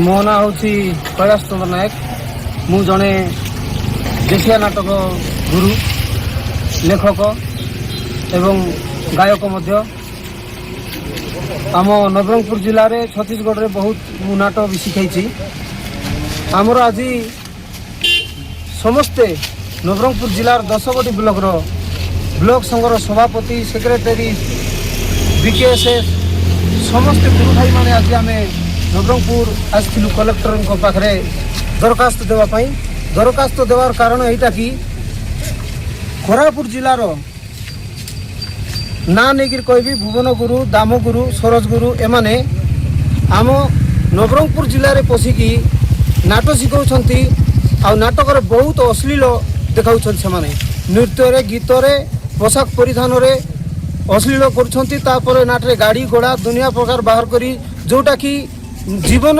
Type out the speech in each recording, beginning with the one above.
ମୋ ନାଁ ହେଉଛି କୈଳାସ ଚନ୍ଦ୍ର ନାୟକ। ମୁଁ ଜଣେ ଦେଶିଆ ନାଟକ ଗୁରୁ, ଲେଖକ ଏବଂ ଗାୟକ ମଧ୍ୟ। ଆମ ନବରଙ୍ଗପୁର ଜିଲ୍ଲାରେ, ଛତିଶଗଡ଼ରେ ବହୁତ ମୁଁ ନାଟକ ବି ଶିଖାଇଛି। ଆମର ଆଜି ସମସ୍ତେ ନବରଙ୍ଗପୁର ଜିଲ୍ଲାର 10 ଗୋଟି ବ୍ଲକର ବ୍ଲକ ସଂଘର ସଭାପତି, ସେକ୍ରେଟାରୀ, ବିକେଏସ୍ଏସ୍, ସମସ୍ତେ ଗୁରୁ ଭାଇମାନେ ଆଜି ଆମେ ନବରଙ୍ଗପୁର ଆସିଥିଲୁ କଲେକ୍ଟରଙ୍କ ପାଖରେ ଦରଖାସ୍ତ ଦେବା ପାଇଁ। ଦରଖାସ୍ତ ଦେବାର କାରଣ ଏଇଟା କି କୋରାପୁଟ ଜିଲ୍ଲାର ନାଁ ନେଇକିରି କହିବି, ଭୁବନ ଗୁରୁ, ଦାମ ଗୁରୁ, ସରୋଜ ଗୁରୁ, ଏମାନେ ଆମ ନବରଙ୍ଗପୁର ଜିଲ୍ଲାରେ ପଶିକି ନାଟ ଶିଖାଉଛନ୍ତି ଆଉ ନାଟକରେ ବହୁତ ଅଶ୍ଳୀଳ ଦେଖାଉଛନ୍ତି। ସେମାନେ ନୃତ୍ୟରେ, ଗୀତରେ, ପୋଷାକ ପରିଧାନରେ ଅଶ୍ଳୀଳ କରୁଛନ୍ତି। ତାପରେ ନାଟରେ ଗାଡ଼ି ଘୋଡ଼ା ଦୁନିଆ ପ୍ରକାର ବାହାର କରି ଯେଉଁଟାକି ଜୀବନ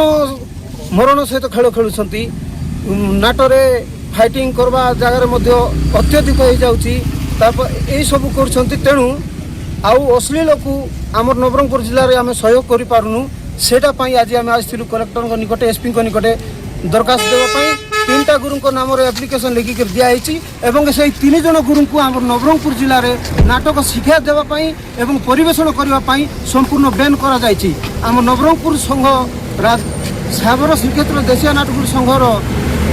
ମରଣ ସହିତ ଖେଳ ଖେଳୁଛନ୍ତି। ନାଟରେ ଫାଇଟିଂ କରିବା ଜାଗାରେ ମଧ୍ୟ ଅତ୍ୟଧିକ ହେଇଯାଉଛି। ତାପରେ ଏଇସବୁ କରୁଛନ୍ତି। ତେଣୁ ଆଉ ଅଶ୍ଳୀଳକୁ ଆମର ନବରଙ୍ଗପୁର ଜିଲ୍ଲାରେ ଆମେ ସହଯୋଗ କରିପାରୁନୁ। ସେଇଟା ପାଇଁ ଆଜି ଆମେ ଆସିଥିଲୁ କଲେକ୍ଟରଙ୍କ ନିକଟେ, ଏସ୍ପିଙ୍କ ନିକଟେ ଦରଖାସ୍ତ ଦେବା ପାଇଁ। ତିନିଟା ଗୁରୁଙ୍କ ନାମରେ ଆପ୍ଲିକେସନ୍ ଲେଖିକରି ଦିଆହେଇଛି ଏବଂ ସେଇ ତିନି ଜଣ ଗୁରୁଙ୍କୁ ଆମର ନବରଙ୍ଗପୁର ଜିଲ୍ଲାରେ ନାଟକ ଶିକ୍ଷା ଦେବା ପାଇଁ ଏବଂ ପରିବେଷଣ କରିବା ପାଇଁ ସମ୍ପୂର୍ଣ୍ଣ ବ୍ୟାନ୍ କରାଯାଇଛି। ଆମ ନବରଙ୍ଗପୁର ସଂଘ, ସାବର ଶ୍ରୀକ୍ଷେତ୍ର ଦେଶିଆ ନାଟଗୁରୁ ସଂଘର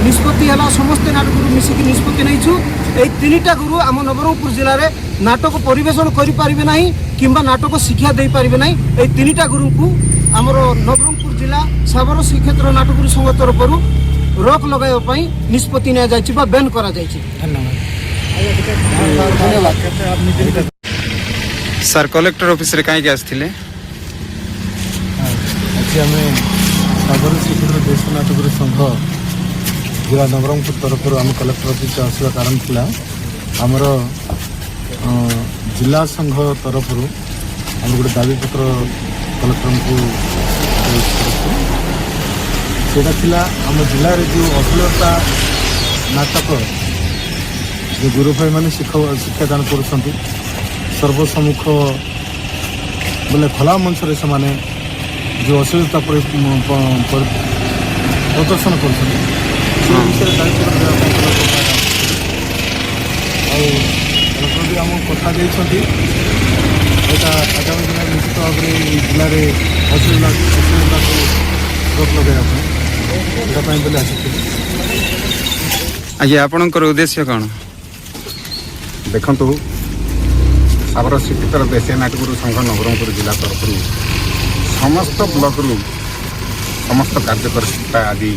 ନିଷ୍ପତ୍ତି ହେଲା, ସମସ୍ତେ ନାଟଗୁରୁ ମିଶିକି ନିଷ୍ପତ୍ତି ନେଇଛୁ, ଏଇ ତିନିଟା ଗୁରୁ ଆମ ନବରଙ୍ଗପୁର ଜିଲ୍ଲାରେ ନାଟକ ପରିବେଷଣ କରିପାରିବେ ନାହିଁ କିମ୍ବା ନାଟକ ଶିକ୍ଷା ଦେଇପାରିବେ ନାହିଁ। ଏଇ ତିନିଟା ଗୁରୁଙ୍କୁ ଆମର ନବରଙ୍ଗପୁର ଜିଲ୍ଲା ସାବର ଶ୍ରୀକ୍ଷେତ୍ର ନାଟଗୁରୁ ସଂଘ ତରଫରୁ ରୋକ ଲଗାଇବା ପାଇଁ ନିଷ୍ପତ୍ତି ନିଆଯାଇଛି ବା ବ୍ୟାନ୍ କରାଯାଇଛି। ଧନ୍ୟବାଦ। ସାର୍, କଲେକ୍ଟର ଅଫିସରେ କାହିଁକି ଆସିଥିଲେ? ଆଜି ଆମେ ସାଗର ଶ୍ରୀକ୍ଷେତ୍ର ଦେଶ ନାଟକର ସଂଘ ଜିଲ୍ଲା ନବରଙ୍ଗପୁର ତରଫରୁ ଆମେ କଲେକ୍ଟର ଅଫିସ ଆସିବା କାରଣ ଥିଲା, ଆମର ଜିଲ୍ଲା ସଂଘ ତରଫରୁ ଆମର ଗୋଟେ ଦାବିପତ୍ର କଲେକ୍ଟରଙ୍କୁ କରିଛୁ। ସେଇଟା ଥିଲା ଆମ ଜିଲ୍ଲାରେ ଯେଉଁ ଅଶ୍ଳୀଳତା ନାଟକ ଯେଉଁ ଗୁରୁ ଭାଇମାନେ ଶିକ୍ଷାଦାନ କରୁଛନ୍ତି, ସର୍ବସମ୍ମୁଖ ବୋଲେ ଖୋଲା ମଞ୍ଚରେ ସେମାନେ ଯେଉଁ ଅଶ୍ଳୀଳତା ପ୍ରଦର୍ଶନ କରୁଛନ୍ତି, ସେ ବିଷୟରେ ଦାବିପତ୍ର ଦେବା ପାଇଁ କଲେକ୍ଟର ପାଖରେ ଆସିଥିଲୁ। ଆଉ କଲେକ୍ଟର ବି ଆମକୁ କଥା ଦେଇଛନ୍ତି, ଏଇଟା ଆଗାମୀ ଦିନରେ ନିଶ୍ଚିତ ଭାବରେ ଏଇ ଜିଲ୍ଲାରେ ଅଶ୍ଳୀଳତାକୁ ରୋକ ଲଗାଇବା ପାଇଁ, ଏଇଟା ପାଇଁ ବୋଲି ଆସିଥିଲୁ। ଆଜ୍ଞା, ଆପଣଙ୍କର ଉଦ୍ଦେଶ୍ୟ କ'ଣ? ଦେଖନ୍ତୁ, ସାବର ଶ୍ରୀକ୍ଷେତ୍ର ଦେଶିଆ ନାଟଗୁରୁ ସଂଘ ନବରଙ୍ଗପୁର ଜିଲ୍ଲା ତରଫରୁ ସମସ୍ତ ବ୍ଲକରୁ ସମସ୍ତ କାର୍ଯ୍ୟକର୍ତ୍ତା ଆଜି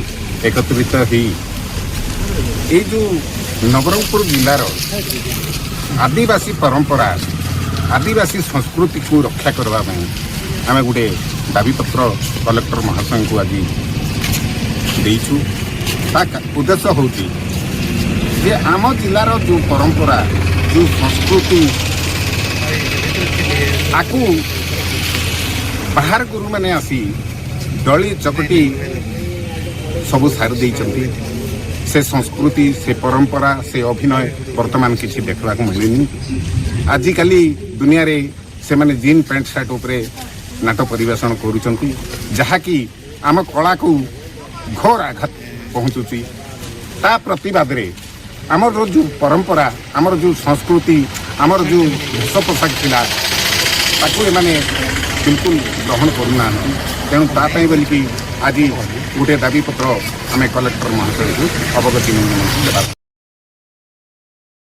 ଏକତ୍ରିତ ହେଇ ଏଇ ଯେଉଁ ନବରଙ୍ଗପୁର ଜିଲ୍ଲାର ଆଦିବାସୀ ପରମ୍ପରା, ଆଦିବାସୀ ସଂସ୍କୃତିକୁ ରକ୍ଷା କରିବା ପାଇଁ ଆମେ ଗୋଟେ ଦାବିପତ୍ର କଲେକ୍ଟର ମହାଶୟଙ୍କୁ ଆଜି ଦେଇଛୁ। ତା ଉଦ୍ଦେଶ୍ୟ ହେଉଛି ଯେ ଆମ ଜିଲ୍ଲାର ଯେଉଁ ପରମ୍ପରା, ଯେଉଁ ସଂସ୍କୃତି, ତାକୁ ବାହାର ଗୁରୁମାନେ ଆସି ଦଳି ଚକଟି ସବୁ ସାରି ଦେଇଛନ୍ତି। ସେ ସଂସ୍କୃତି, ସେ ପରମ୍ପରା, ସେ ଅଭିନୟ ବର୍ତ୍ତମାନ କିଛି ଦେଖିବାକୁ ମିଳିନି। ଆଜିକାଲି ଦୁନିଆରେ ସେମାନେ ଜିନ୍ ପ୍ୟାଣ୍ଟ ସାର୍ଟ ଉପରେ ନାଟ ପରିବେଷଣ କରୁଛନ୍ତି, ଯାହାକି ଆମ କଳାକୁ ଘୋର ଆଘାତ ପହଞ୍ଚୁଛି। ତା ପ୍ରତିବାଦରେ ଆମର ଯେଉଁ ପରମ୍ପରା, ଆମର ଯେଉଁ ସଂସ୍କୃତି, ଆମର ଯେଉଁ ବେଶ ପୋଷାକ ଥିଲା, ତାକୁ ଏମାନେ ବିଲକୁଲ ଗ୍ରହଣ କରୁନାହାନ୍ତି। ତେଣୁ ତା ପାଇଁ ବୋଲିକି ଆଜି ଗୋଟିଏ ଦାବିପତ୍ର ଆମେ କଲେକ୍ଟର ମହାଶୟଙ୍କୁ ଅବଗତି ନିମନ୍ତେ ଦେବା।